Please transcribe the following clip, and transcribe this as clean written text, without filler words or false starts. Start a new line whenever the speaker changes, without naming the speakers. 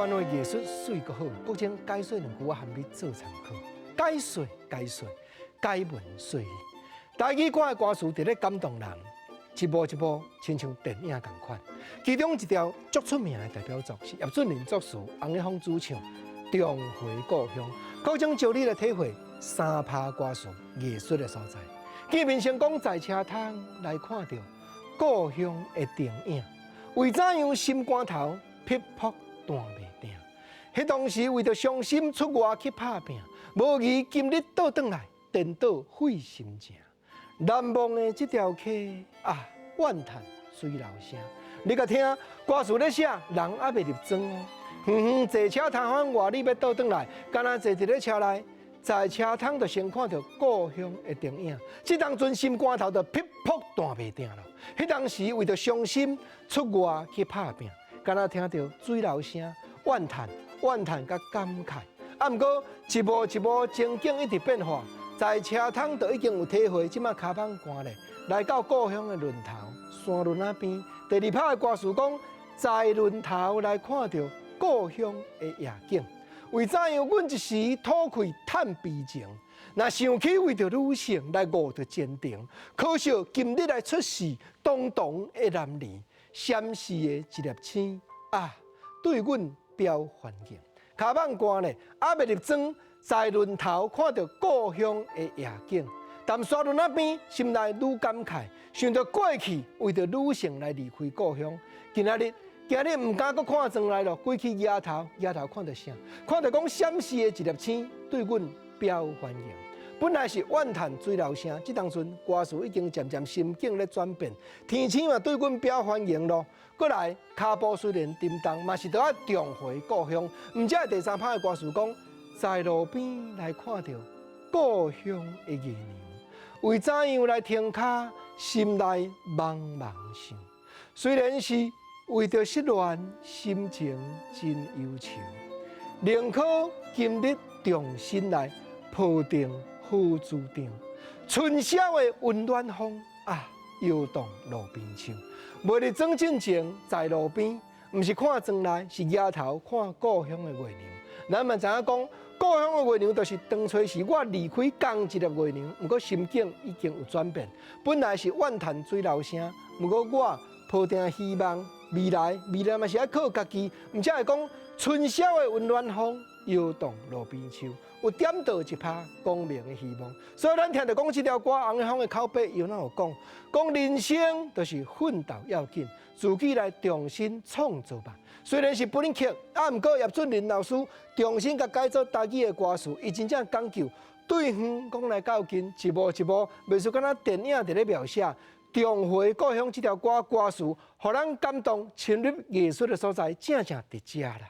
灣的藝術媠閣好，國情解說兩句我含你做參考。解說解說解文說理，台語歌的歌詞佇咧感動人，一幕一幕親像電影仝款。其中一條足出名的代表作是葉俊麟作詞，洪一峰主唱《重回故鄉》。國情招你來體會三拍歌詞藝術的所在。見面成功在車窗來看著故鄉的燈影，為怎樣心肝頭噼噗彈袂定？彼當時為著傷心出外去拍拚，無疑今日倒轉來顛倒費心情。難忘的這條溪啊，怨嘆水流聲。你共聽歌詞咧寫，人猶未入莊哦。遠遠坐車窗番外，你欲倒轉來，敢若坐佇咧車內，在車窗就先看著故鄉的燈影。這當陣心肝頭就噼噗彈袂定咯。彼當時為著傷心出外去拍拚，敢若聽著水流聲，怨嘆怨嘆佮感慨。啊，毋過一幕一幕情景一直變化，在車窗就已經有體會，這馬跤蠓寒咧，來到故鄉的崙頭山崙仔邊。第二拍的歌詞講，在崙頭來看著故鄉的夜景，為怎樣阮一時吐氣嘆悲情？若想起為著女性來誤著前程，可惜今日來出世，當當的男兒，閃爍的一粒星啊，對阮表歡迎。跤蠓寒咧，猶未入莊，在崙頭看著故鄉的夜景，但山崙仔邊心內愈感慨，想著過去為著女性來離開故鄉，今仔日今日毋敢閣看莊內咯，歸去額頭，額頭看著啥？看著講閃爍的一粒星對阮表歡迎。本來是怨嘆水流聲，這當陣歌詞已經漸漸心境咧轉變，天星嘛對阮表歡迎咯。過來，跤步雖然沉重，嘛是著愛重回故鄉。毋才會第三拍的歌詞講，在路邊來看著故鄉的月娘，為怎樣來停跤，心內茫茫想。雖然是為著失戀，心情真憂愁，寧可今日重新來鋪定好主張。春宵的溫暖風啊，搖動路邊樹。未入莊進前，在路邊，毋是看莊內，是額頭看故鄉的月娘。咱嘛知影講，故鄉的月娘就是當初時我離開仝一粒月娘，毋過心境已經有轉變。本來是怨嘆水流聲，毋過我抱定希望，未來未來嘛是愛靠家己。毋才會講春宵的溫暖風，搖動路邊樹，有點著一拍光明的希望。所以咱聽著講這條歌，洪一峰的口白伊若有講，講人生就是奮鬥要緊，自己來重新創造吧。雖然是本曲，啊，毋過葉俊麟老師重新共改做台語的歌詞，伊真正講究對遠講來到近，一幕一幕，袂輸敢若電影佇咧描寫。重回故鄉這條歌歌詞，予人感動，深入藝術的所在，正正佇遮啦。